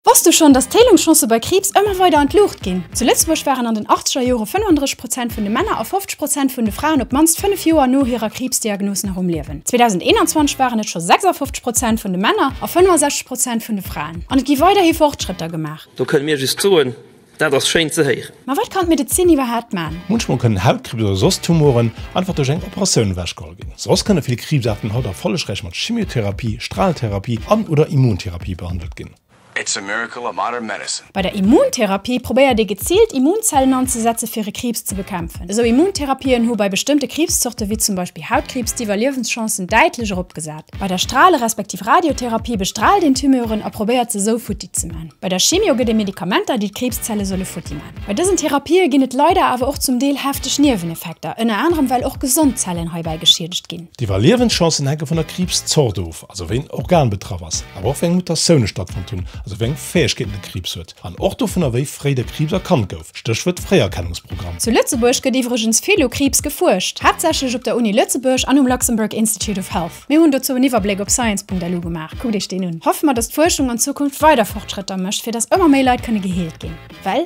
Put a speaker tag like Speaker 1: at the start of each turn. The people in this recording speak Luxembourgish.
Speaker 1: Wosst du schonn, dass d'Heelungschancë bei Kriibs ëmmer weider an d'Luucht ginn? Zu Lëtzebuerg waren an den achtzeger Jore 35 Prozent vun de Männer a 50 Prozent vun de Fraen op d'mannst 5 Joer no hirer Kriibsdiagnos nach um Liewen. 2021 waren et scho 56 Prozent vun de Männer a 65 Prozent vun de Fraen. An et gi weiderhi Fortschrëtter gemaach.
Speaker 2: Do kënne mir just soen, Dat ass schéin ze héieren.
Speaker 1: Ma wat kann d'Medezin iwwerhaapt man?
Speaker 3: Munchmol kënnen Hautkriibs oder soss Tumoren einfach duerch eng Operatioun ewechgeholl ginn. Soss kënne vill Kriibsaarten haut erfollegräich mat Chimiotherapie, Straltherapie an oder Immuntherapie behandelt ginn.
Speaker 4: It's a miracle of modern medicine.
Speaker 1: Bei der Immuntherapie probéiert ee geziilt Immunzellen anzesetze fir e Kriibs ze bekämpfen. Esou Immuntherapien hu bei bestëmmte Kriibszorte wéi zum Beispill Hautkriibs d'Iwwerliewenschancen däitlech eropgesat. Bei der Strale respektiv Radiotherapie bestraalt een Tumeuren a probéiert se esou futti ze man. Bei der Chimio gëtt ee Medikamenter, déi d'Kriibszelle solle futti man. Bei dësen Therapië ginn et leider awer och zum Deel hefteg Nieweneffekter, ënner anerem well och gesond Zellen heibäi geschiedegt ginn.
Speaker 3: D'Iwwerliewenschancen hänke vun der Kriibszort of, also wéi en Organ betraff ass, awer och wéi eng Mutatioune stattfonnt hunn, also wéi eng Fäegkeeten de Kriibs huet, an och dovunner wéi fréi de Kriibs erkannt gouf, Stéchwuert Fréierkennungsprogramm.
Speaker 1: Zu Lëtzebuerg gëtt iwwregens vill u Kriibs gefuerscht, haaptsächlech op der Uni Lëtzebuerg an um Luxembourg Institute of Health. Mir hunn dozou en Iwwerbléck op science.lu gemaach, kuckt iech deen un. Hoffe mer, dass d'Fuerschung an Zukunft weider Fortschrëtter mécht, fir dass ëmmer méi Leit kënne geheelt ginn, well.